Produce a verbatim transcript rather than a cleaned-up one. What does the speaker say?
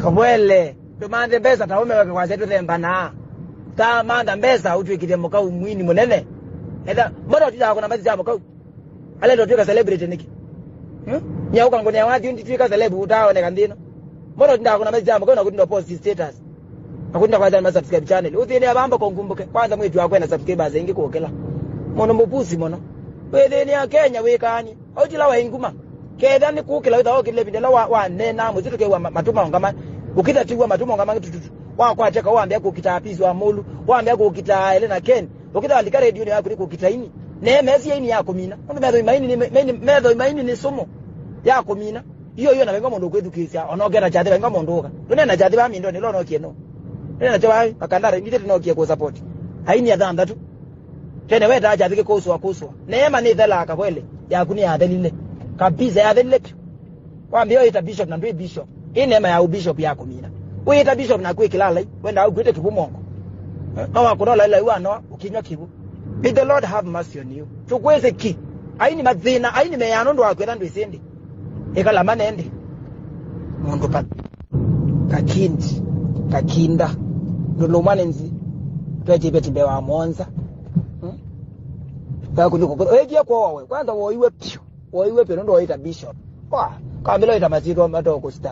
Kavwele, tũmanthe mbesa ta ũme wake kwasya tũthembanaa. Ta mantha mbesa ũtwĩkĩthye mũkau mwini mũnene. Etha, mbona ũtindaa kũna mathi sya mũkau? Alenda ũtwĩka celebrity nĩkĩ? Hmm? Nya ũkangũnĩa wathi ũnditwĩka celeb ũtaoneka nthĩ ĩno. Mbona ũtindaa kũna mathi sya mũkau na kũtinda post status? Na kũtinda kwasya ma subscribe channel. Ũthĩnĩa vamba kongumbũke. Kwanza mwĩtu wakwa ena subscribers aingĩ kũkĩla. Mũndũ mũpusi mũno. Wĩthĩnĩa Kenya wĩkaani. Autila wa inguma. Ketha nĩ kũkĩla wĩtha ũkĩlile vinda ĩla wa, wa nena mũsyĩ tũkewa ma-, matũ maũngama. Ũkĩthatiwa matũ maũngama tututu. Wakwateka wambĩa kũkita apisi wa mũlu. Wambĩa kũkita Elena Ken. Ũkĩthalika redionĩ yaku nĩ kũkita ini. Ne mesi ya ini ya kũmina. Ũndũ methoi maini nĩ me-, maini, methoi maini nĩ sumu ya kũmina. Iyo, iyo na vainga mũndũ ũkwĩthukĩĩsya, ona ũketa kyathĩ vainga mũndũ ũka. Tũnena kyathĩ va mindoni, ĩla ũnokie no. Tũnena kyo vai, makandara, nithe tũnokie kũ support. Aini athanthatũ. Tene wetaa kyathĩ kĩkũsũa, kũsũa. Neema nĩthelaa Kavwele, yaku nĩyathelile. Kabisa, yathelile piũ. Wambĩa ũyĩta bishop na ndwĩ bishop. Ĩ neema ya ũbishop ya kũmina. Wĩyĩta bishop na kwĩ kĩlalai, wenda ũkwĩte kĩvu mongo. Eh, no wakũna ũlalai wa noa, ũkinywa kĩvu. May the Lord have mercy on you. Tũkwĩsĩ ki. Aini mathĩna, aini meana ũndũ wa kwĩtha ndwĩsĩ ndĩ. Ĩkala manende. Mũndũ pa. Kakindi, kakinda. Ndũlũmwa nĩ nzi. Twetye iveti mbee wa mũonza. Hmm? Kakũthi kũkũtha. Wĩkie kwowe. Kwanza woiwe piũ. Woiwe piũ nũndũ woita bishop. Wa, kambĩla ũita masyĩtwa matokũsita.